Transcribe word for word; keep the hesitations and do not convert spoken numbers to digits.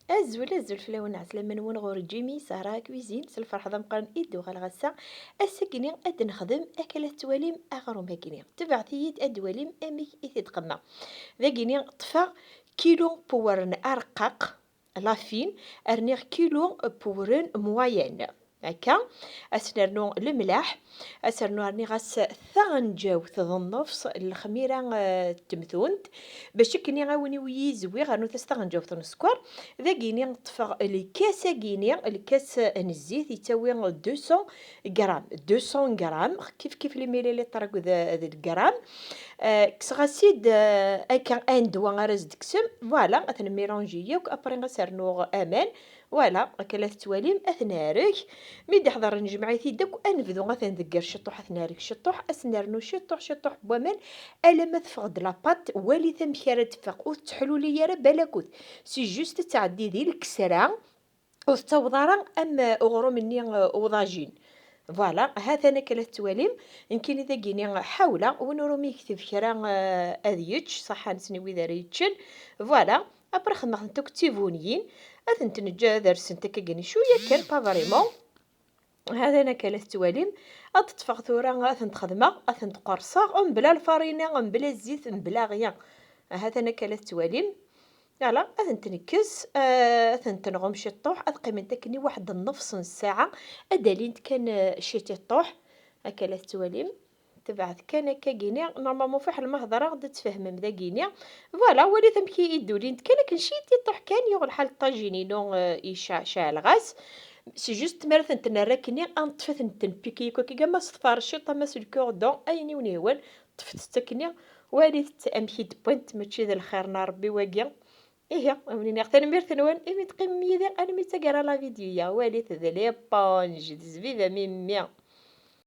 Azul, azul fell-awen, ɛeslama-nwen ɣur Jimmy Sara Cuisine, s lferḥ d ameqqran i d-uɣaleɣ ass-a. Ass-agi-ni ad d-nexdem akal ad twalim aɣrum-agi-ni. Tebɛet-iyi-d ad d-twalim amek i t-id-qemmeɣ. Dagi-ni ṭṭfeɣ kilu n wewren arqaq, la fine, rniɣ kilu n wewren moyenne. Akka, ad s-nernu lemlaḥ, ad s-rnu rniɣ-as taɣenǧawt d nnefs n lexmira, eh, n temtunt, bac akken a win iwi yizwi, rnut-as taɣenǧawt n sskeṛ. Dagini ṭṭfeɣ lkas-agini, lkas n zzit yettawi deux cents grammes, deux cents grammes, kif kif les millilitres akked, eh, d lgram. Eh, kkseɣ-as-id, eh, akka un doigt ara s-d-kksem, voilà, ad ten-mélanger yakk, après ad s-rnuɣ aman. Voilà, akka la tettwalim, ad t-narek. Mi d-iḥḍer nejmeɛ-it-id akk, ad nebdu ad t-ndegger ciṭuḥ, ad t-narek ciṭuḥ, ad s-nernu ciṭuḥ, ciṭuḥ n waman, alamma teffeɣ-d la pâte, walit amek ara teffeɣ, ur tettḥluli ara balakut. C'est juste ad tɛeddi di lkesra, ur tettaweḍ ara am uɣrum-nni, eh, uḍajin. Voilà, ha-t-an akka la tettwalim, nekkini dagini ḥawla, win ur umi yekteb kra, eh, ad yečč, ṣaḥḥa-nsen i wid ara yeččen. Voilà, après xedmeɣ-tent akk d tibuniyin, ad tent-neǧǧ ad rsent akkagini cwiya kan, pas vraiment. Ha-t-an akka la tettwalim, ad ṭṭfeɣ tura, ad tent-xedmeɣ, ad tent-qerṣeɣ, mebla lfarina, mebla zzit, mebla rien. Ha-t-an akka la tettwalim. Voilà, ad tent-nekkes, eh, ad tent-nɣum ciṭuḥ, ad qqiment akkenni waḥed nnefs n ssaɛa, ad d-alint kan, eh, ciṭiṭuḥ, akka la tettwalim. Tebɛet kan akkagini, normalement fiḥel ma hedreɣ-d ad tfehmem dagini. Voilà, walit amek i d-ulint kan akken ciṭiṭuḥ kan, yuɣ lḥal ṭṭajin-inu, eh, iceɛ-, ceɛleɣ-as. C'est juste mi ara tent-nerr akkenni, ad neṭṭef-itent npiki yakk akka, ama s tferciṭ, ama s le cure-dent, ayen i wen-ihwan, ṭṭfet-tt akkenni, walit amek i d-wwant, mačči d lxir n Ṛebbi wagi. Ihi, a wen-iniɣ tanemmirt-nwen imi teqqimem yid-i armi d taggara la vidéo-ya. Walit d l'éponge, d zzbib a mimi.